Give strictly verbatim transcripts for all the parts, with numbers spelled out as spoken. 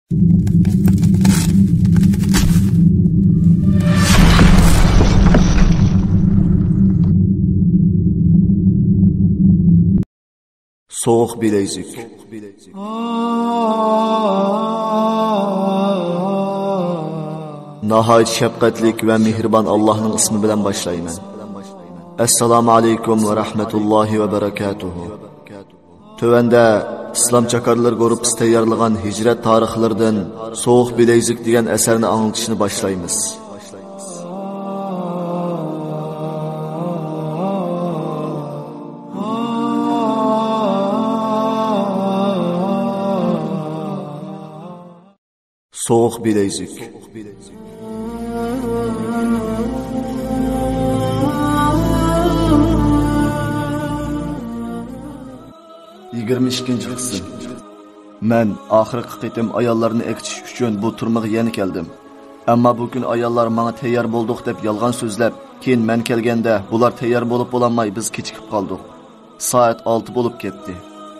سوغۇق بىلەيزۈك. ناھايىتى شەپقەتلىك ۋە مېھرىبان ئاللاھنىڭ ئىسمى بىلەن باشلايمەن. ئەسسالامۇ ئەلەيكۇم ۋە رەھمەتۇللاھى ۋە بەرەكاتۇھۇ. تۆۋەندە ئىسلام چاكارلىرى گۇرۇپپىسى تەييارلىغان ھىجرەت تارىخلىرىدىن سوغۇق بىلەيزۈك دېگەن ئەسەرنى ئاڭلىتىشنى باشلايمىز. سوغۇق بىلەيزۈك. يىگىرمە ئىككىنچى قىسىم. مەن ئاخىرقى قېتىم ئاياللارنى ئەكېتىش ئۈچۈن بۇ تۈرمىگە يەنە كەلدىم. ئەمما بۇ كۈن ئاياللار ماڭا تەييار بولدۇق دەپ يالغان سۆزلەپ، كېيىن مەن كەلگەندە بۇلار تەييار بولۇپ بولالماي بىز كېچىكىپ قالدۇق. سائەت ئالتە بولۇپ كەتتى.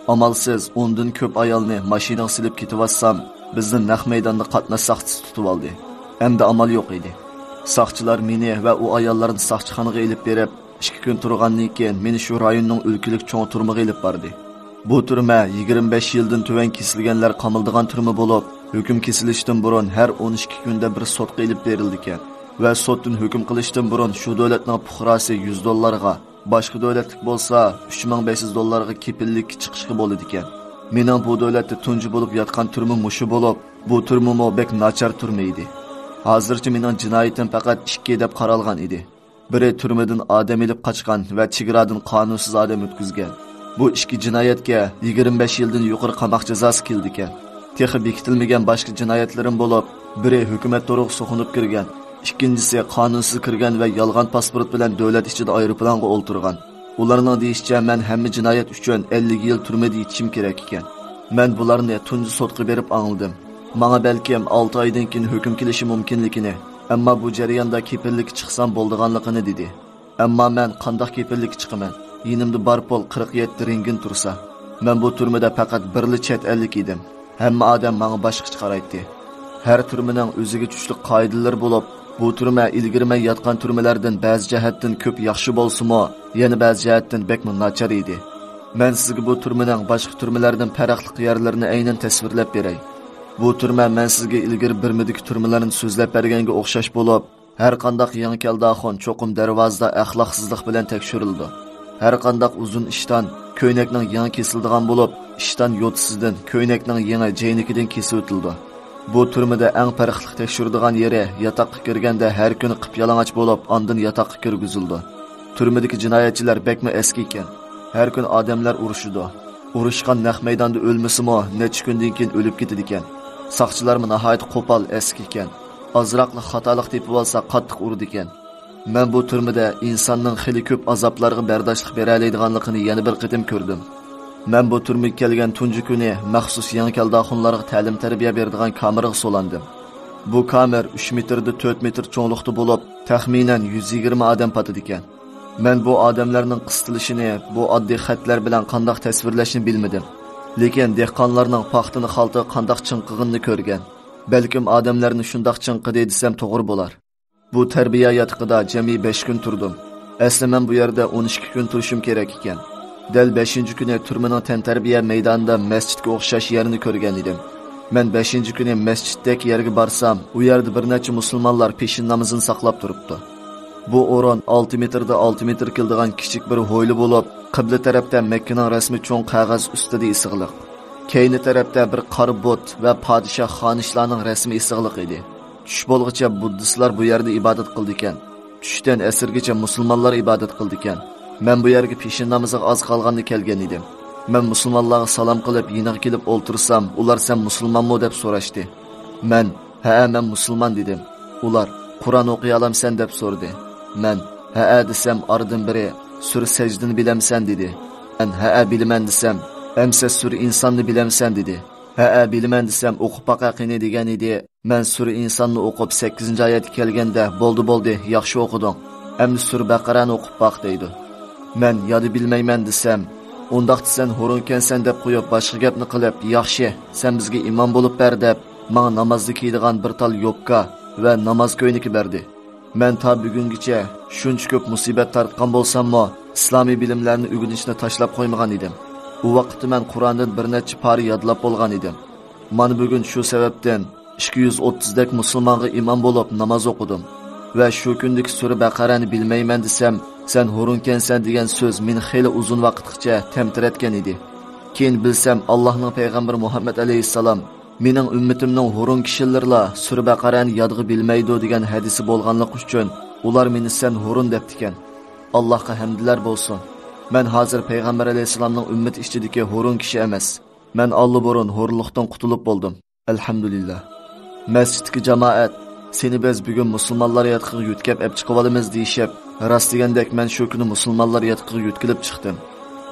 ئامالسىز ئوندىن كۆپ ئايالنى ماشىنىغا سېلىپ كېتىۋاتسام، بىزنى نەق مەيداندا قاتناش ساقچىسى تۇتۇۋالدى. ئەمدى ئامال يوق ئىدى. ساقچىلار مېنى ۋە ئۇ ئاياللارنى ساقچىخانىغا ئېلىپ بېرىپ، ئىككى كۈن تۇرغاندىن كېيىن مېنى شۇ رايوننىڭ ئۆلكىلىك چوڭ تۈرمىگە ئېلىپ باردى. بۇ تۈرمە يىگىرمە بەش يىلدىن تۆۋەن كېسىلگەنلەر قامىلىدىغان تۈرمە بولۇپ، ھۆكۈم كېسىلىشتىن بۇرۇن ھەر ئون ئىككى كۈندە بىر سوتقا ئېلىپ بېرىلىدىكەن ۋە سوتتىن ھۆكۈم قىلىشتىن بۇرۇن شۇ دۆلەتنىڭ پۇقراسى يۈز دوللارغا، باشقا دۆلەتلىك بولسا ئۈچ مىڭ بەش يۈز دوللارغا كېپىللىككە چىقىشقا بولىدىكەن. مېنىڭ بۇ دۆلەتتە تۇنجى بولۇپ ياتقان تۈرمە مۇشۇ بولۇپ، بۇ تۈرمىمۇ بەك ناچار تۈرمە ئىدى. ھازىرچە مېنىڭ جىنايىتىم پەقەت ئىككى دەپ قارالغان ئىدى. بىرى تۈرمىدىن ئادەم ئېلىپ قاچقان ۋە چېگرادىن قانۇنسىز ئادەم ئۆتكۈزگەن. بۇ ئىككى جىنايەتكە يىگىرمە بەش يىلدىن يۇقىرى قاماق جازاسى كېلىدىكەن. تېخى بېكىتىلمىگەن باشقا جىنايەتلىرىم بولۇپ، بىرى ھۆكۈمەت تورىغا سوقۇنۇپ كىرگەن، ئىككىنچىسى قانۇنسىز كىرگەن ۋە يالغان پاسپورت بىلەن دۆلەت ئىچىدە ئايروپىلانغا ئولتۇرغان. ئۇلارنىڭ دېيىشىچە، مەن ھەممە جىنايەت ئۈچۈن ئەللىك يىل تۈرمىدە يېتىشىم كېرەك ئىكەن. مەن بۇلارنى تۇنجى سوتقا بېرىپ ئاڭلىدىم. ماڭا بەلكىم ئالتە ئايدىن كېيىن ھۆكۈم كېلىشى مۇمكىنلىكىنى، ئەمما بۇ جەرياندا كېپىللىككە چىقسام بولىدىغانلىقىنى دېدى. ئەمما مەن قانداق كېپىللىككە چىقىمەن؟ يېنىمدا بار پۇل قىرىق يەتتە رېنگىن تۇرسا. مەن بۇ تۈرمىدە پەقەت بىرلا چەت ئەللىك ئىدىم. ھەممە ئادەم ماڭا باشقىچە قارايتتى. ھەر تۈرمىنىڭ ئۆزىگە چۈشلۈك قائىدىلىرى بولۇپ، بۇ تۈرمە ئىلگىرى مەن ياتقان تۈرمىلەردىن بەزى جەھەتتىن كۆپ ياخشى بولسىمۇ، يەنە بەزى جەھەتتىن بەكمۇ ناچار ئىدى. مەن سىزگە بۇ تۈرمىنىڭ باشقا تۈرمىلەردىن پەرقلىق يەرلىرىنى ئەينەن تەسۋىرلەپ بېرەي. بۇ تۈرمە مەن سىزگە ئىلگىرى بىرمىدىكى تۈرمىلەرنى سۆزلەپ بەرگەنگە ئوخشاش بولۇپ، ھەر قانداق يېڭى كەلدى ئاخۇن چوقۇم دەرۋازىدا ئەخلاقسىزلىق بىلەن تەكشۈرۈلىدۇ. ھەر قانداق ئۇزۇن ئىشتان كۆينەكنىڭ يېڭى كېسىلىدىغان بولۇپ، ئىشتان يوتىسىدىن كۆينەكنىڭ يېڭى جەينىكىدىن كېسىۋېتىلىدۇ. بۇ تۈرمىدە ئەڭ پەرقلىق تەكشۈرىدىغان يېرى، ياتاققا كىرگەندە ھەر كۈنى قىپيالىڭاچ بولۇپ، ئاندىن ياتاققا كىرگۈزۈلىدۇ. تۈرمىدىكى جىنايەتچىلەر بەكمۇ ئەسكى ئىكەن. ھەر كۈنى ئادەملەر ئۇرۇشىدۇ. ئۇرۇشقان نەق مەيداندا ئۆلمىسىمۇ، نەچچە كۈندىن كېيىن ئۆلۈپ كېتىدىكەن. ساقچىلارمۇ ناھايىتى قوپال، ئەسكى ئىكەن. ئازراقلا خاتالىق تېپىۋالسا، قاتتىق ئۇرىدىكەن. مەن بۇ تۈرمىدە ئىنساننىڭ خېلى كۆپ ئازابلارغا بەرداشلىق بېرەلەيدىغانلىقىنى يەنە بىر قېتىم كۆردۈم. مەن بۇ تۈرمىگە كەلگەن تۇنجى كۈنى مەخسۇس يېڭى كەلدى ئاخۇنلارغا تەلىم-تەربىيە بېرىدىغان كامېرغا سولاندىم. بۇ كامېر ئۈچ مېتىردىن تۆت مېتىر چوڭلۇقتا بولۇپ، تەخمىنەن يۈز يىگىرمە ئادەم پاتىدىكەن. مەن بۇ ئادەملەرنىڭ قىستىلىشىنى، بۇ ئاددىي خەتلەر بىلەن قانداق تەسۋىرلەشنى بىلمىدىم. لېكىن دېھقانلارنىڭ پاختىنى خالتىغا قانداق چىڭقىغىنىنى كۆرگەن. بەلكىم ئادەملەرنى شۇنداق چىڭقىدى دېسەم توغرا بولار. بۇ تەربىيە ياتىقىدا جەمئىي بەش كۈن تۇردۇم. ئەسلى مەن بۇ يەردە ئون ئىككى كۈن تۇرۇشۇم كېرەك ئىكەن. دەل بەشىنچى كۈنى تۈرمىنىڭ تەنتەربىيە مەيدانىدا مەسچىتكە ئوخشاش يەرنى كۆرگەن ئىدىم. مەن بەشىنچى كۈنى مەسچىتتەك يەرگە بارسام، ئۇ يەردە بىر نەچچە مۇسۇلمانلار پېشىن نامىزىنى ساقلاپ تۇرۇپتۇ. بۇ ئورۇن ئالتە مېتىردىن ئالتە مېتىر كېلىدىغان كىچىك بىر ھويلا بولۇپ، قىبلە تەرەپتە مەككىنىڭ رەسمى چوڭ قەغەز ئۈستىدە ئېسىقلىق. كەينى تەرەپتە بىر قارا بۇت ۋە پادىشاھ خانىشلارنىڭ رەسمى ئېسىقلىق ئىدى. چۈش بولغۇچە بۇددىستلار بۇ يەردە ئىبادەت قىلىدىكەن. چۈشتىن ئەسىرگىچە مۇسۇلمانلار ئىبادەت قىلىدىكەن. مەن بۇ يەرگە پېشىن نامىزىغا ئاز قالغاندا كەلگەن ئىدىم. مەن مۇسۇلمانلارغا سالام قىلىپ يېنىغا كېلىپ ئولتۇرسام، ئۇلار سەن مۇسۇلمانمۇ دەپ سوراشتى. مەن ھەئە، مەن مۇسۇلمان دېدىم. ئۇلار قۇرئان ئوقۇيالامسەن دەپ سورىدى. مەن ھەئە دېسەم ئارىدىن بىرى سۈرە سەجدىنى بىلەمسەن دېدى. مەن ھەئە بىلىمەن دېسەم، ئەمسە سۈرە ئىنساننى بىلەمسەن دېدى. ھەئە بىلىمەن دېسەم ئوقۇپ باقە قېنى دېگەن ئىدى. مەن سۈرە ئىنساننى ئوقۇپ سەككىزىنچى ئايەتكە كەلگەندە، بولدى، بولدى، ياخشى ئوقۇدۇڭ. ئەمدى سۈرە بەقەرەنى ئوقۇپ باق دەيدۇ. مەن يادا بىلمەيمەن دېسەم، ئۇنداقتا سەن ھۇرۇنكەنسەن دەپ قويۇپ باشقا گەپنى قىلىپ، ياخشى، سەن بىزگە ئىمام بولۇپ بەر دەپ، ماڭا نامازدا كىيىدىغان بىر تال يوپكا ۋە ناماز كۆينىكى بەردى. مەن تا بۈگۈنگىچە شۇنچە كۆپ مۇسىبەت تارتقان بولساممۇ، ئىسلامىي بىلىملەرنى ئۆگىنىشنى تاشلاپ قويمىغان ئىدىم. ئۇ ۋاقىتتا مەن قۇراندىن بىر نەچچە پارە يادلاپ بولغان ئىدىم. مانا بۈگۈن شۇ سەۋەبتىن ئىككى يۈز ئوتتۇزدەك مۇسۇلمانغا ئىمام بولۇپ ناماز ئوقۇدۇم ۋە شۇ كۈندىكى سۈرە بەقەرەنى بىلمەيمەن دېسەم، سەن ھۇرۇنكەنسەن دېگەن سۆز مېنى خېلى ئۇزۇن ۋاقىتقىچە تەمتىرەتكەن ئىدى. كېيىن بىلسەم، ئاللاھنىڭ پەيغەمبىرى مۇھەممەد ئەلەيھىسسالام مېنىڭ ئۈممىتىمنىڭ ھۇرۇن كىشىلىرىلا سۈرە بەقەرەنى يادغا بىلمەيدۇ دېگەن ھەدىسى بولغانلىقى ئۈچۈن، ئۇلار مېنى سەن ھۇرۇن دەپتىكەن. ئاللاھقا ھەمدىلەر بولسۇن. مەن ھازىر پەيغەمبەر ئەلەيھىسسالامنىڭ ئۈممىتى ئىچىدىكى ھۇرۇن كىشى ئەمەس. مەن ئاللىبۇرۇن ھۇرۇنلۇقتىن قۇتۇلۇپ بولدۇم. ئەلھەمدۇلىللا. مەسچىتتىكى جامائەت، سېنى بىز بۈگۈن مۇسۇلمانلار ياتىقىغا يۆتكەپ ئەپ چىقىۋالىمىز دېيىشىپ، راست دېگەندەك مەن شۇ كۈنى مۇسۇلمانلار ياتىقىغا يۆتكىلىپ چىقتىم.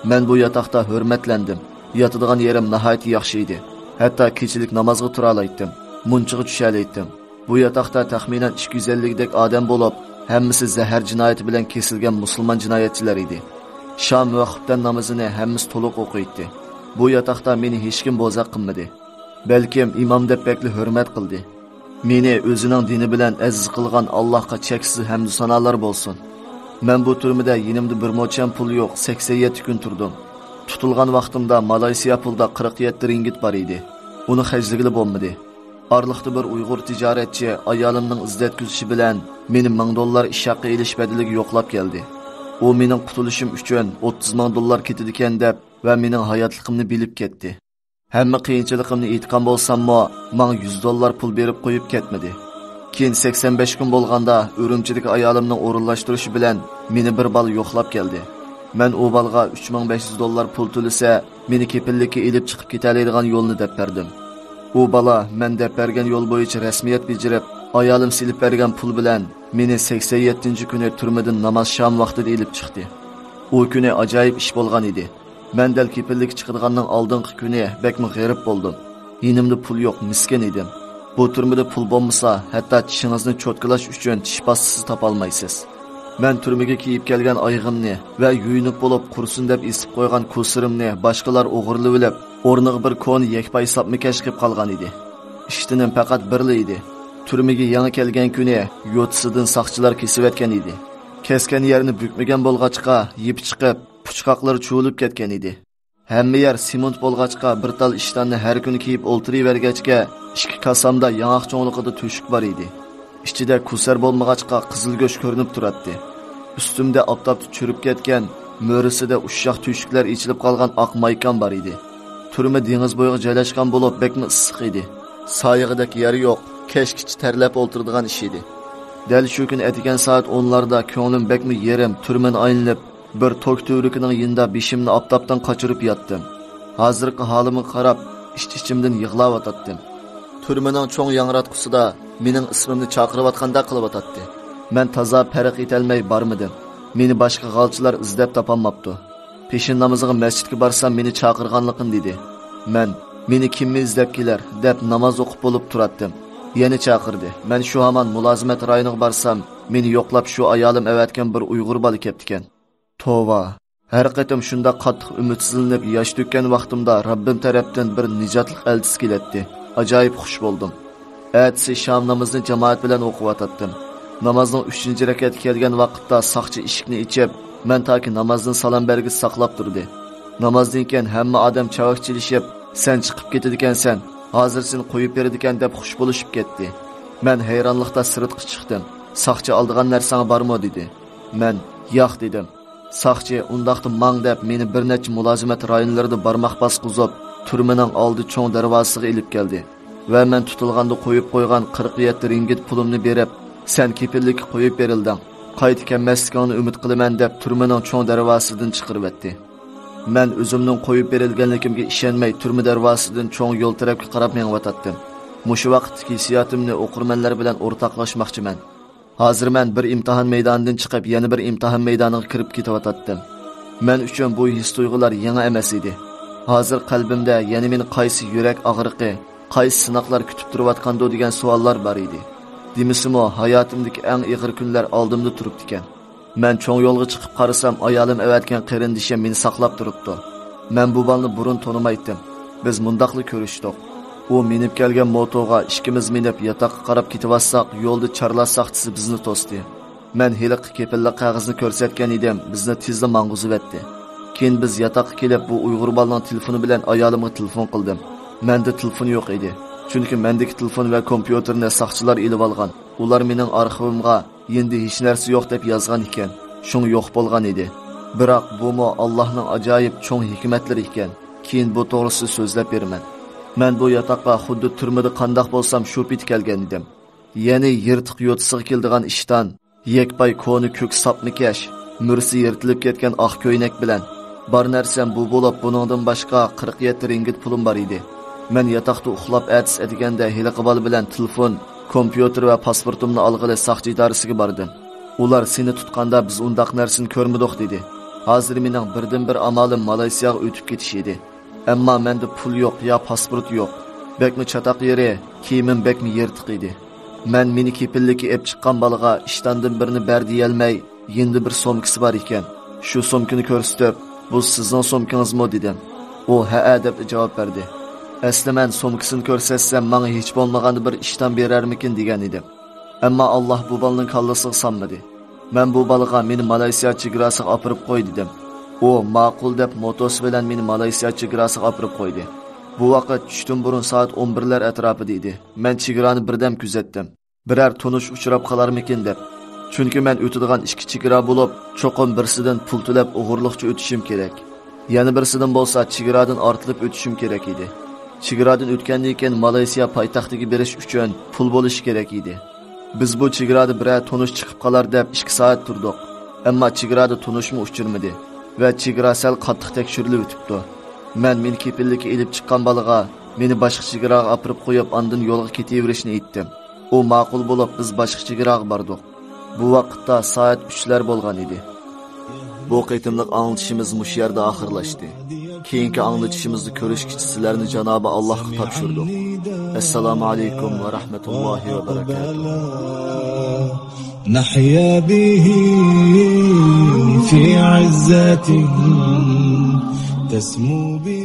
مەن بۇ ياتاقتا ھۆرمەتلەندىم. ياتىدىغان يېرىم ناھايىتى ياخشى ئىدى. ھەتتا كېچىلىك نامازغا تۇرالايتتىم. مۇنچىغا چۈشەلەيتتىم. بۇ ياتاقتا تەخمىنەن ئىككى يۈز ئەللىكدەك ئادەم بولۇپ، ھەممىسى زەھەر جىنايىتى بىلەن كېسىلگەن مۇسۇلمان جىنايەتچىلەر ئىدى. شام ۋە خۇپتەن نامىزىنى ھەممىسى تولۇق ئوقۇيتتى. بۇ ياتاقتا مېنى ھېچكىم بوزەك قىلمىدى. بەلكىم ئىمام دەپ بەكلا ھۆرمەت قىلدى. مېنى ئۆزىنىڭ دىنى بىلەن ئەزىز قىلغان ئاللاھقا چەكسىز ھەمدۇ سانالار بولسۇن. مەن بۇ تۈرمىدە يېنىمدا بىر موچەن پۇل يوق، سەكسەن يەتتە كۈن تۇردۇم. تۇتۇلغان ۋاقتىمدا مالايسىيا پۇلدا قىرىق يەتتە رىنگىت بار ئىدى. ئۇنى خەجلىگىلى بولمىدى. ئارىلىقتا بىر ئۇيغۇر تىجارەتچى ئايالىمنىڭ ئىززەت كۆزىتىشى بىلەن مېنى مىڭ دوللار ئىش ھەققى ئېلىش بەدىلىگە يوقلاپ كەلدى. ئۇ مېنىڭ قۇتۇلۇشۇم ئۈچۈن ئوتتۇز مىڭ دوللار كېتىدىكەن دەپ ۋە مېنىڭ ھاياتلىقىمنى بىلىپ كەتتى. ھەممە قىيىنچىلىقىمنى ئېيتقان بولساممۇ، ماڭا يۈز دوللار پۇل بېرىپ قويۇپ كەتمىدى. كېيىن سەكسەن بەش كۈن بولغاندا ئۈرۈمچىدىكى ئايالىمنىڭ ئورۇنلاشتۇرۇشى بىلەن مېنى بىر بالا يوقلاپ كەلدى. مەن ئۇ بالىغا ئۈچ مىڭ بەش يۈز دوللار پۇل تۆلىسە، مېنى كېپىللىككە ئېلىپ چىقىپ كېتەلەيدىغان يولنى دەپ بەردىم. ئۇ بالا مەن دەپ بەرگەن يول بويىچە رەسمىيەت بېجىرىپ، ئايالىم سېلىپ بەرگەن پۇل بىلەن مېنى سەكسەن يەتتىنچى كۈنى تۈرمىدىن ناماز شام ۋاقتىدا ئېلىپ چىقتى. ئۇ كۈنى ئاجايىپ ئىش بولغان ئىدى. مەن دەل كېپىللىككە چىقىدىغاننىڭ ئالدىنقى كۈنى بەكمۇ غېرىب بولدۇم. يېنىمدا پۇل يوق، مىسكىن ئىدىم. بۇ تۈرمىدە پۇل بولمىسا، ھەتتا چىشىڭىزنى چوتكىلاش ئۈچۈن چىش پاستىسى تاپالمايسىز. مەن تۈرمىگە كىيىپ كەلگەن ئايىغىمنى ۋە يۇيۇنۇپ بولۇپ قۇرۇسۇن دەپ ئېسىپ قويغان كوسىرىمنى باشقىلار ئوغرىلىۋېلىپ، ئورنىغا بىر كونا يەكپاي ساپمىكەش قىلىپ قالغان ئىدى. ئىشتىنىم پەقەت بىرلا ئىدى. تۈرمىگە يېڭى كەلگەن كۈنى يوتىسىدىن ساقچىلار كېسىۋەتكەن ئىدى. كەسكەن يەرنى بۈكمىگەن بولغاچقا، يىپى چىقىپ، پۇچقاقلىرى چۇۋۇلۇپ كەتكەن ئىدى. ھەممە يەر سېمونت بولغاچقا، بىر تال ئىشتاننى ھەر كۈنى كىيىپ ئولتۇرۇۋەرگەچكە، ئىككى كاسامدا ياڭاق چوڭلۇقىدا تۆشۈك بار ئىدى. ئىچىدە كوسەر بولمىغاچقا، قىزىل گۆش كۆرۈنۈپ تۇراتتى. ئۈستۈمدە ئاپتاپتا چۈرۈپ كەتكەن، مۈرىسىدە ئۇششاق تۆشۈكلەر ئېچىلىپ قالغان ئاق مايكام بار ئىدى. تۈرمە دېڭىز بويىغا جايلاشقان بولۇپ، بەكمۇ ئىسسىق ئىدى. سايىغىدەك يەر يوق، كەچكىچە تەرلەپ ئولتۇرىدىغان ئىش ئىدى. دەل شۇ كۈنى ئەتىگەن سائەت ئونلاردا كۆڭلۈم بەكمۇ يېرىم، تۈرمىنى ئايلىنىپ، بىر توك تۈۋرۈكىنىڭ يېنىدا بېشىمنى ئاپتاپتىن قاچۇرۇپ ياتتىم. ھازىرقى ھالىمغا قاراپ، ئىچ-ئىچىمدىن يىغلاۋاتاتتىم. تۈرمىنىڭ چوڭ ياڭراتقۇسىدا مېنىڭ ئىسمىمنى چاقىرىۋاتقاندەك قىلىۋاتاتتى. مەن تازا پەرق ئېتەلمەي بارمىدىم. مېنى باشقا غالچىلار ئىزدەپ تاپالماپتۇ. پېشىن نامىزىغا مەسچىتكە بارسام، مېنى چاقىرغانلىقىنى دېدى. مەن، «مېنى كىممۇ ئىزدەپ كېلەر؟» دەپ ناماز ئوقۇپ بولۇپ تۇراتتىم. يەنە چاقىردى. مەن شۇ ھامان مۇلازىمەت رايونىغا بارسام، مېنى يوقلاپ شۇ ئايالىم ئەۋەتكەن بىر ئۇيغۇر بالا كەپتىكەن. توۋا! ھەر قېتىم شۇنداق قاتتىق ئۈمىدسىزلىنىپ ياش تۆككەن ۋاقتىمدا رەببىم تەرەپتىن بىر نىجاتلىق ئەلچىسى كېلەتتى. ئاجايىپ خۇش بولدۇم. ئەتىسى شام نامىزىنى جامائەت بىلەن ئوقۇۋاتاتتىم. نامازنىڭ ئۈچىنچى رەكەتكە كەلگەن ۋاقىتتا ساقچى ئىشىكنى ئېچىپ، مەن تاكى نامازدىن سالام بەرگۈچە ساقلاپ تۇردى. نامازدىن كېيىن ھەممە ئادەم چاۋاك چېلىشىپ، «سەن چىقىپ كېتىدىكەنسەن، ھازىر سېنى قويۇپ بېرىدىكەن» دەپ خۇش بولۇشۇپ كەتتى. مەن ھەيرانلىقتا سىرتقا چىقتىم. «ساقچى ئالىدىغان نەرسەڭ بارمۇ؟» دېدى. مەن، «ياق» دېدىم. ساقچى، «ئۇنداقتا ماڭ» دەپ مېنى بىر نەچچە مۇلازىمەت رايونلىرىدا بارماق باسقۇزۇپ، تۈرمىنىڭ ئالدى چوڭ دەرۋازىسىغا ئېلىپ كەلدى ۋە مەن تۇتۇلغاندا قويۇپ قويغان قىرىق يەتتە رىنگىت پۇلۇمنى بېرىپ، «سەن كېپىللىككە قويۇپ بېرىلدىڭ. قايتا كەلمەسلىكىڭنى ئۈمىد قىلىمەن» دەپ تۈرمىنىڭ چوڭ دەرۋازىسىدىن چىقىرىۋەتتى. مەن ئۆزۈمنىڭ قويۇپ بېرىلگەنلىكىمگە ئىشەنمەي، تۈرمە دەرۋازىسىدىن چوڭ يول تەرەپكە قاراپ مېڭىۋاتاتتىم. مۇشۇ ۋاقىتتىكى ھېسسىياتىمنى ئوقۇرمەنلەر بىلەن ئورتاقلاشماقچىمەن. ھازىر مەن بىر ئىمتىھان مەيدانىدىن چىقىپ، يەنە بىر ئىمتىھان مەيدانىغا كىرىپ كېتىۋاتاتتىم. مەن ئۈچۈن بۇ ھېس-تۇيغۇلار يېڭى ئەمەس ئىدى. ھازىر قەلبىمدە يەنە مېنى قايسى يۈرەك ئاغرىقى، قايسى سىناقلار كۈتۈپ تۇرۇۋاتقاندۇ دېگەن سوئاللار بار ئىدى. دېمىسىمۇ، ھاياتىمدىكى ئەڭ ئېغىر كۈنلەر ئالدىمدا تۇرۇپتىكەن. مەن چوڭ يولغا چىقىپ قارىسام، ئايالىم ئەۋەتكەن قېرىندىشىم مېنى ساقلاپ تۇرۇپتۇ. مەن بۇ بالىنى بۇرۇن تونۇمايتتىم. بىز مۇنداقلا كۆرۈشتۇق. ئۇ مىنىپ كەلگەن موتوغا ئىككىمىز مىنىپ ياتاققا قاراپ كېتىۋاتساق، يولدا چارلا ساقچىسى بىزنى توستى. مەن ھېلىقى كېپىللىك قەغىزىنى كۆرسەتكەن ئىدىم، بىزنى تېزلا ماڭغۇزۇۋەتتى. كېيىن بىز ياتاققا كېلىپ، بۇ ئۇيغۇر بالىنىڭ تېلېفونى بىلەن ئايالىمغا تېلېفون قىلدىم. مەندە تېلېفون يوق ئىدى، چۈنكى مەندىكى تېلېفون ۋە كومپيۇتېرنى ساقچىلار ئېلىۋالغان. ئۇلار مېنىڭ ئارخىۋىمغا يېنىدا ھېچنەرسە يوق دەپ يازغان ئىكەن، شۇڭا يوق بولغان ئىدى. بىراق بۇمۇ ئاللاھنىڭ ئاجايىپ چوڭ ھېكمەتلىرى ئىكەن. كېيىن بۇ توغرىسىدا سۆزلەپ بېرىمەن. مەن بۇ ياتاققا خۇددى تۈرمىدە قانداق بولسام، شۇ پېتى كەلگەن ئىدىم. يەنى يىرتىق يوتىسىغا كېلىدىغان ئىشتان، يەكپاي كونا كۆك ساپما كەش، مۈرىسى يىرتىلىپ كەتكەن ئاق كۆينەك بىلەن. بار نەرسەم بۇ بولۇپ، بۇنىڭدىن باشقا قىرىق يەتتە رىڭگىت پۇلۇم بار ئىدى. مەن ياتاقتا ئۇخلاپ ئەتىسى ئەتىگەندە ھېلىقى بالا بىلەن تېلېفون، كومپيۇتېر ۋە پاسپورتۇمنى ئالغىلى ساقچى ئىدارىسىگە باردىم. ئۇلار سېنى تۇتقاندا بىز ئۇنداق نەرسىنى كۆرمىدۇق دېدى. ھازىر مېنىڭ بىردىنبىر ئامالىم مالايسىياغا ئۆتۈپ كېتىش ئىدى. ئەمما مەندە پۇل يوق يا پاسپورت يوق. بەكمۇ چاتاق يېرى، كىيىمىم بەكمۇ يىرتىق ئىدى. مەن مېنى كېپىللىككە ئېلىپ چىققان بالىغا ئىشتاندىن بىرنى بەر دېيەلمەي، يېنىدا بىر سومكىسى بار ئىكەن. شۇ سومكىنى كۆرسىتىپ، بۇ سىزنىڭ سومكىڭىزمۇ دېدىم. ئۇ ھەئە دەپ جاۋاب بەردى. ئەسلى مەن سومكىسىنى كۆرسەتسەم، ماڭا ھېچ بولمىغاندا بىر ئىشتان بېرەرمىكىن دېگەن ئىدىم. ئەمما ئاللاھ بۇ بالىنىڭ كاللىسىغا سانمىدى. مەن بۇ بالىغا مېنى مالايسىيا چېگراسىغا ئاپىرىپ قوي دېدىم. ئۇ ماقۇل دەپ موتوسى بىلەن مېنى مالايسىيا چېگراسىغا ئاپىرىپ قويدى. بۇ ۋاقىت چۈشتىن بۇرۇن سائەت ئون بىرلەر ئەتراپىدا ئىدى. مەن چېگرانى بىردەم كۆزەتتىم. بىرەر تونۇش ئۇچراپ قالارمىكىن دەپ. چۈنكى مەن ئۆتىدىغان ئىككى چېگرا بولۇپ، چوقۇم بىرسىدىن پۇل تۆلەپ ئوغرىلىقچە ئۆتۈشۈم كېرەك. يەنە بىرسىدىن بولسا چېگرادىن ئارتىلىپ ئۆتۈشۈم كېرەك ئىدى. چېگرادىن ئۆتكەندىن كېيىن مالايسىيا پايتەختىگە بېرىش ئۈچۈن پۇل بولۇشى كېرەك ئىدى. بىز بۇ چېگرادا بىرەر تونۇش چىقىپ قالار دەپ ئىككى سائەت تۇردۇق. ئەمما چېگرادا تونۇشمۇ ئۇچرىمىدى ۋە چېگرا سەل قاتتىق تەكشۈرۈلۈۋېتىپتۇ. مەن مېنى كېپىللىككە ئېلىپ چىققان بالىغا مېنى باشقا چېگراغا ئاپىرىپ قويۇپ، ئاندىن يولغا كېتىۋېرىشنى ئېيتتىم. ئۇ ماقۇل بولۇپ، بىز باشقا چېگراغا باردۇق. بۇ ۋاقىتتا سائەت ئۈچلەر بولغان ئىدى. بۇ قېتىملىق ئاڭلىتىشىمىز مۇشۇ يەردە ئاخىرلاشتى. كېيىنكى ئاڭلىتىشىمىزدا كۆرۈشكىچە سىلەرنى جانابى ئاللاھقا تاپشۇردۇق. ئەسسالامۇ ئەلەيكۇم ۋە رەھمەتۇللاھى ۋە بەرەكاتۇھ. نحيا به في عزة تسمو به